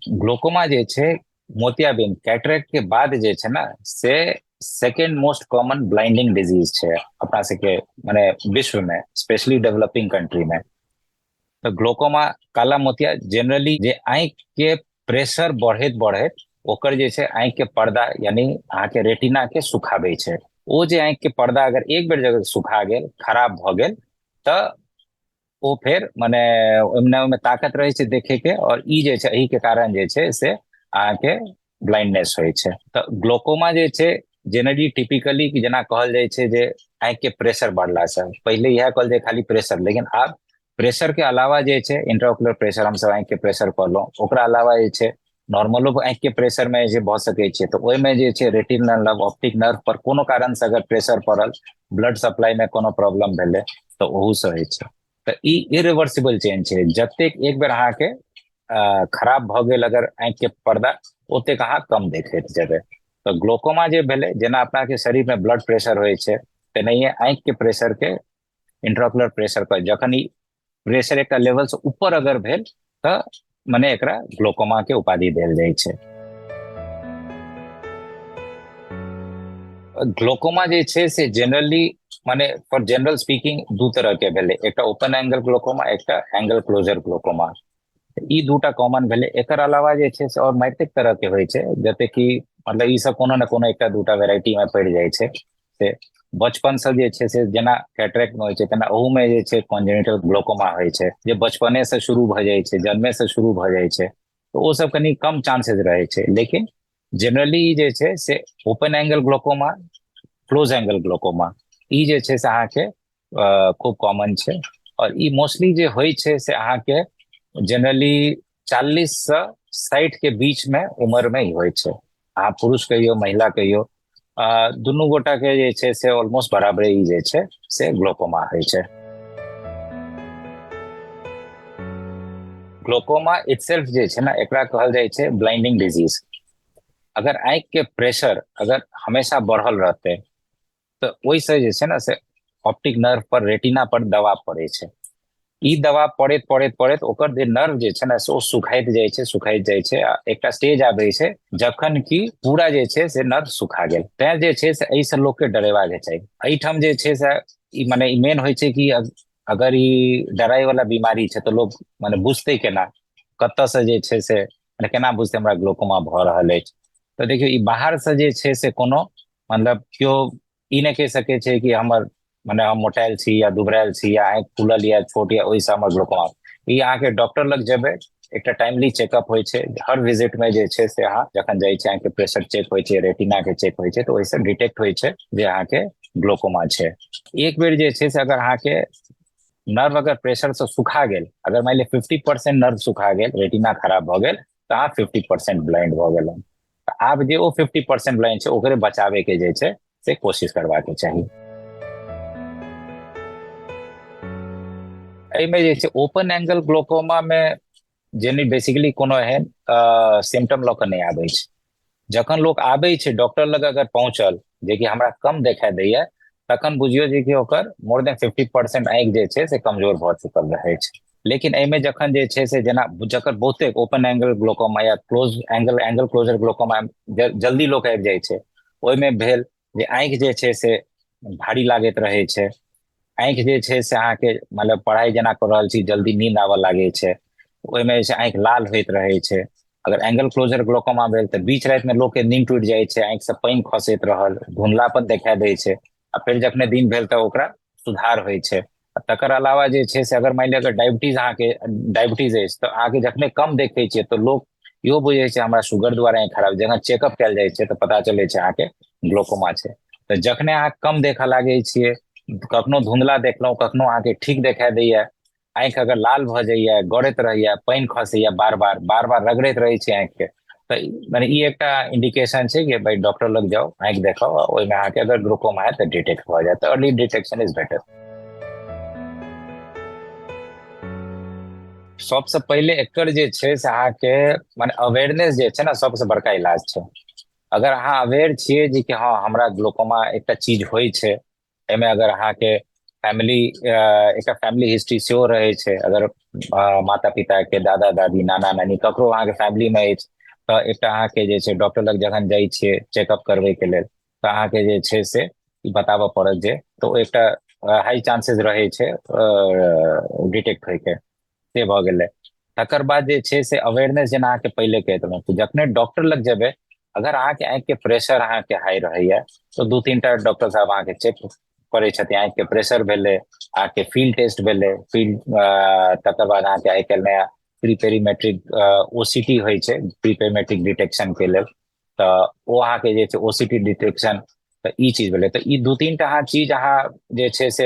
Glaucoma जे छै मोतियाबिंद कैटरेक्ट के बाद जे छै ने से second most common blinding disease छै अपना सबके माने विश्व में, स्पेशली डेवलपिंग कंट्री में। तऽ ग्लोकोमा काला मोतिया जनरली जे आँखि के प्रेशर बढ़ैत बढ़ैत ओकर जे छै आँखि के पर्दा यानी अहाँके रेटिना के सुखाबै छै। ओ जे आँखि के पर्दा अगर एक बेर जगह सुखा गेल, खराब भऽ गेल, तऽ ओ फेर मने ओहिमे ओहिमे ताकत रहै छै देखे के, और ई जे छै एहि के कारण जे छै से अहाँके ब्लाइंडनेस होइ छै। तऽ ग्लोकोमा जे छै जेनरली टिपिकली जेना कहल जाइ छै जे आँखि के प्रेशर बढ़लासँ, पहिले इएह कहल जाइ खाली प्रेशर, लेकिन आब प्रेशर के अलावा जे छै इंट्राओकुलर प्रेशर हमसब आँखि के प्रेशर कहलहुँ, ओकरा अलावा जे छै नॉर्मलो आँखि के प्रेशर में जे भऽ सकै छै। तऽ ओहिमे जे छै रेटिनल नर्व, ऑप्टिक नर्व पर कोनो कारण से अगर प्रेशर पड़ल, ब्लड सप्लाई में कोनो प्रॉब्लम भेलै, तऽ ओहू से होइ छै। तऽ ई इरिवर्सिबल चेंज छै। जतेक एक बेर अहाँके खराब भऽ गेल अगर आँखि के पर्दा, ओतेक अहाँ कम देखैत जेबै। तऽ ग्लोकोमा जे भेलै, जेना अपना के शरीर में ब्लड प्रेशर होइ छै, तेनाहिए आँखि के प्रेशर के इंट्राओकुलर प्रेशर पर जखन ई प्रेशर एकटा लेवल से ऊपर अगर भेल तऽ मने एकरा ग्लोकोमा के उपाधि देल जाइ छै। ग्लोकोमा जे छै से जनरली माने फॉर जनरल स्पीकिंग दू तरह के भेलै, एकटा ओपन एंगल ग्लोकोमा, एकटा एंगल क्लोजर ग्लोकोमा। ई दूटा कॉमन भेलै। एकर अलावा जे छै से और मारिते तरह के होइ छै, जते कि मतलब ई सब कोनो ने कोनो एकटा दूटा वेराइटी में पड़ि जाइ छै। से बचपन से जे छै से जेना कैटरेक्ट में होइ छै, तेना ओहू में जे छै कॉन्जेनिटल ग्लोकोमा होइ छै, जे बचपने से शुरू भऽ जाइ छै, जन्मे से शुरू भऽ जाइ छै, तऽ ओ सब कनि कम चांसेस रहै छै। लेकिन जनरली जे छै से open angle glaucoma, close angle glaucoma, ई जे छै से अहाँके खूब कॉमन छै। और ई मोस्टली जे होइ छै से अहाँके जनरली 40 से 60 के बीच में उम्र में ही होइ छै। अहाँ पुरुष कहियौ, महिला कहियौ, दुनू गोटा के जे छै से ऑलमोस्ट बराबरे ई जे छै से ग्लोकोमा होइ छै। ग्लोकोमा इटसेल्फ जे छै ने, एकरा कहल जाइ छै ब्लाइंडिंग डिजीज। अगर आँखि के प्रेशर अगर हमेशा बढ़ल रहतै तऽ ओहिसँ जे छै ने से ऑप्टिक नर्व पर, रेटिना पर दबाव पड़ै छै। ई दबाव पड़ैत पड़ैत पड़ैत ओकर जे नर्व जे छै ने से ओ सुखाइत जाइ छै, सुखाइत जाइ छै, आ एकटा स्टेज आबै छै जखन कि पूरा जे छै से नर्व सुखा गेल। तैं जे छै से एहिसँ लोकके डरेबाक चाही। एहिठाम जे छै से ई मने ई मेन होइ छै कि अगर ई डराइ वाला बीमारी छै तऽ लोक मने बुझतै केना, कतऽसँ जे छै से मने केना बुझतै हमरा ग्लोकोमा भऽ रहल अछि। तऽ देखियौ, ई बाहरसँ जे छै से कोनो मतलब केओ ई नहि कहि सकै छै कि हमर मने हम मोटायल छी या दुबरायल छी या आँखि फूलल या छोट या ओहिसँ हमर ग्लूकोमा। ई अहाँके डॉक्टर लग जेबै, एकटा टाइमली चेकअप होइ छै। हर विजिट में जे छै से अहाँ जखन जाइ छै, अहाँके प्रेशर चेक होइ छै, रेटिना के चेक होइ छै, तऽ ओहिसँ डिटेक्ट होइ छै जे अहाँके ग्लोकोमा छै। एक बेर जे छै से अगर अहाँके नर्व अगर प्रेशर से सुखा गेल, अगर मानि लिअ 50% नर्व सुखा गेल, रेटिना खराब भऽ गेल, तऽ अहाँ 50% ब्लाइंड भऽ गेलहुँ। आब जे ओ 50% ब्लाइंड छै, ओकरे बचाबे के जे छै से कोशिश करबाक चाही। एहिमे जे छै ओपन एंगल ग्लोकोमा मे जेनी बेसिकली कोनो एहन सिम्टम लऽ कऽ नहि आबै छै। जखन लोक आबै छै डॉक्टर लग, अगर पहुँचल जेकि हमरा कम देखाइ दैया, तखन बुझियौ जे कि ओकर मोर देन 50% आँखि जे छै से कमजोर भऽ चुकल रहै छै। लेकिन एहिमे जखन जे छै से जेना जकर बहुते ओपन एंगल ग्लोकोमा या close angle, angle closure glaucoma जल्दी लोक आबि जाइ छै। ओहिमे भेल जे आँखि जे छै से भारी लागैत रहै छै, आँखि जे छै से अहाँके मतलब पढ़ाइ जेना कऽ रहल छी, जल्दी नींद आबऽ लागै छै, ओहिमे जे छै आँखि लाल होइत रहै छै। अगर एंगल क्लोजर ग्लोकोमा भेल तऽ बीच रातिमे लोकके नींद टूटि जाइ छै, आँखिसँ पानि खसैत रहल, धुंधलापन देखाइ दै छै, आ फेर जखने दिन भेल तऽ ओकरा सुधार होइ छै। तकर अलावा जे छै से अगर मानि लिअ अगर डायबिटीज, अहाँके डायबिटीज अछि, तऽ अहाँके जखने कम देखै छियै तऽ लोक इहो बुझै छै हमरा शुगर द्वारा आँखि खराब। जखन चेकअप कयल जाइ छै तऽ पता चलै छै अहाँके ग्लोकोमा छै। तऽ जखने अहाँ कम देखऽ लागै छियै, कखनो धुंधला देखलहुँ, कखनो अहाँके ठीक देखाइ दैया, आँखि अगर लाल भऽ जाइया, गड़ैत रहैया, पानि खसैया, बार बार बार बार रगड़ैत रहै छै आँखिके, तऽ मने ई एकटा इंडिकेशन छै कि भाइ डॉक्टर लग जाउ, आँखि देखाउ। ओहिमे अहाँके अगर ग्लूकोमा है तऽ डिटेक्ट भऽ जायत। Early detection is better. सबसँ पहिले एकर जे छै से अहाँके मने अवेयरनेस जे छै ने सबसँ बड़का इलाज छै। अगर अहाँ अवेयर छियै जे कि हँ, हमरा ग्लूकोमा एकटा चीज होइ छै, एहिमे अगर अहाँके फैमिली, एकटा फैमिली हिस्ट्री सेहो रहै छै। अगर माता पिता के, दादा दादी, नाना नानी, ककरो अहाँके फैमिली मे अछि, तऽ एकटा अहाँके जे छै डॉक्टर लग जखन जाइ छियै चेकअप करबै के लेल, तऽ अहाँके जे छै से ई बताबऽ पड़त जे, तऽ ओ एकटा हाई चांसेस रहै छै डिटेक्ट होइके। से भऽ गेलै। तकर बाद जे छै से अवेयरनेस, जेना अहाँके पहिले कहि देलहुँ, जखने डॉक्टर लग जेबै, अगर अहाँके आँखि के प्रेशर अहाँके हाई रहैया, तऽ दू तीन टा डॉक्टर साहब अहाँके चेक करै छथिन। आँखि के प्रेशर भेलै, अहाँके फील्ड टेस्ट भेलै, फील्ड, तकर बाद अहाँके आइ काल्हि नया प्री पेरीमेट्रिक ओसीटी होइ छै, प्री पेरीमेट्रिक डिटेक्शन के लेल, तऽ ओ अहाँके जे छै ओसीटी डिटेक्शन। तऽ ई चीज भेलै। तऽ ई दू तीन टा अहाँ चीज अहाँ जे छै से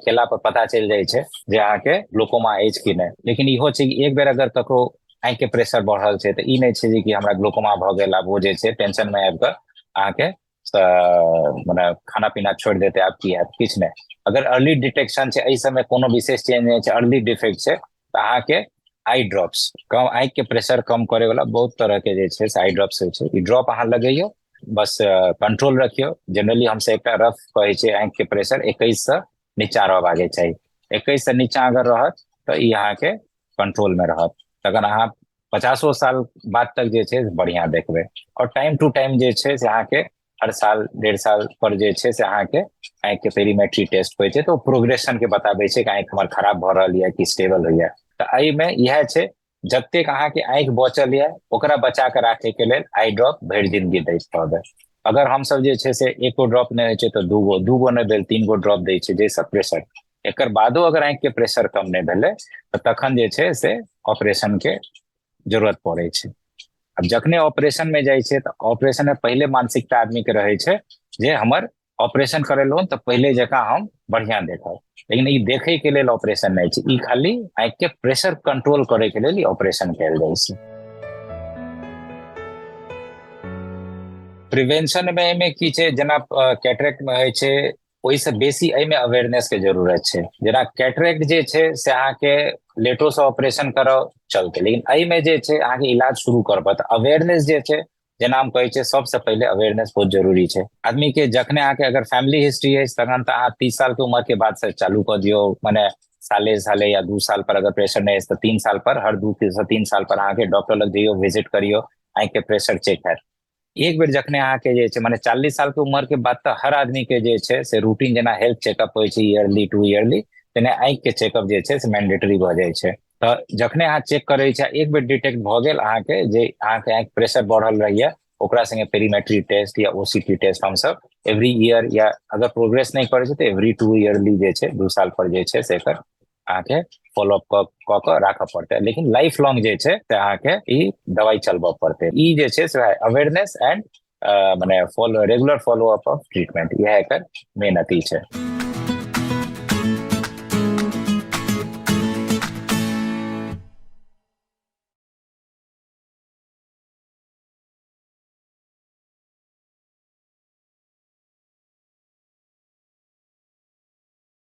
केला पर पता चलि जाइ छै जे अहाँके ग्लूकोमा अछि कि नहि। लेकिन इहो छै कि एक बेर अगर ककरो आँखि के प्रेशर बढ़ल छै, तऽ ई नहि छै जे कि हमरा ग्लूकोमा भऽ गेल, आब ओ जे छै टेंशन मे आबि कऽ अहाँके मने खाना पीना छोड़ि देतै, आब की हैत। किछु नहि। अगर अर्ली डिटेक्शन छै, एहि समय कोनो विशेष चेंज नहि छै, अर्ली डिफेक्ट छै, तऽ अहाँके आई ड्रॉप्स, कम आँखि के प्रेशर कम करे वाला बहुत तरह के जे छै से आई ड्रॉप्स होइ छै। ई ड्रॉप अहाँ लगैयौ, बस कंट्रोल रखियौ। जनरली हमसब एकटा रफ कहै छियै, आँखि के प्रेशर 21 से नीचा रहबाक चाही। 21 से नीचा अगर रहत, तऽ ई अहाँके कंट्रोल मे रहत। तखन अहाँ 50 साल बाद तक जे छै बढ़िया देखबै। आओर टाइम टू टाइम जे छै से अहाँके हर साल, 1.5 साल पर जे छै से अहाँके आँखि के पेरीमेट्री टेस्ट होइ छै, तऽ ओ प्रोग्रेशन के बताबै छै कि आँखि हमर खराब भऽ रहल यऽ कि स्टेबल होइया। तऽ एहिमे इएह छै, जतेक अहाँके आँखि बचल यऽ, ओकरा बचा के राखे के लेल आई ड्रॉप भरि जिंदगी दैत रहबै। अगर हमसब जे छै से एको ड्रॉप नहि होइ छै तऽ दूगो, दूगो नहि भेल, तीन गो ड्रॉप दै छै, जाहिसँ प्रेशर, एकर बादो अगर आँखि के प्रेशर कम नहि भेलै, तऽ तखन जे छै से ऑपरेशन के जरूरत पड़ै छै। आब जखने ऑपरेशन मे जाइ छै, तऽ ऑपरेशन मे पहिले मानसिकता आदमी के रहै छै जे हमर ऑपरेशन करेलहुँ तऽ पहिले जकाँ हम बढ़िया देखब। लेकिन ई देखै के लेल ऑपरेशन नहि छै। ई खाली आँखि के प्रेशर कंट्रोल करे के लेल ई ऑपरेशन कयल जाइ छै। प्रिवेंशन मे एहिमे की छै, जेना कैटरेक्ट मे होइ छै, ओहिसँ बेसी एहिमे अवेयरनेस के जरूरत छै। जेना कैटरेक्ट जे छै से अहाँके लेटो से ऑपरेशन कराउ, चलतै, लेकिन एहिमे जे छै अहाँके इलाज शुरू करऽ पड़त। अवेयरनेस जे छै, जेना हम कहै छियै, सबसँ पहिले अवेयरनेस बहुत जरूरी छै आदमी के। जखने अहाँके अगर फैमिली हिस्ट्री अछि, तखन तऽ अहाँ 30 साल के उम्र के बाद से चालू कऽ दियौ, मने साले साले या 2 साल पर, अगर प्रेशर नहि अछि तऽ 3 साल पर, हर 2 से 3 साल पर अहाँके डॉक्टर लग जइयौ, विजिट करियौ, आँखि के प्रेशर चेक हैत। एक बेर जखने अहाँके जे छै, मने 40 साल के उम्र के बाद तऽ हर आदमी के जे छै से रूटीन, जेना हेल्थ चेकअप होइ छै ईयरली, टू ईयरली, तेना आँखि के चेकअप जे छै से मैंडेटरी भऽ जाइ छै। तऽ जखने अहाँ चेक करै छै, एक बेर डिटेक्ट भऽ गेल अहाँके जे अहाँके आँखि प्रेशर बढ़ल रहैया, ओकरा संगे पेरीमेट्री टेस्ट या ओसीटी टेस्ट हमसब एवरी ईयर, या अगर प्रोग्रेस नहि करै छै तऽ एवरी टू ईयरली जे छै, 2 साल पर जे छै से एकर अहाँके फॉलोअप कऽ कऽ कऽ राखऽ पड़तै। लेकिन लाइफ लॉन्ग जे छै से अहाँके ई दवाइ चलबऽ पड़तै। ई जे छै से अवेयरनेस एंड मने follow regular follow up of treatment, इएह एकर मेन अथी छै।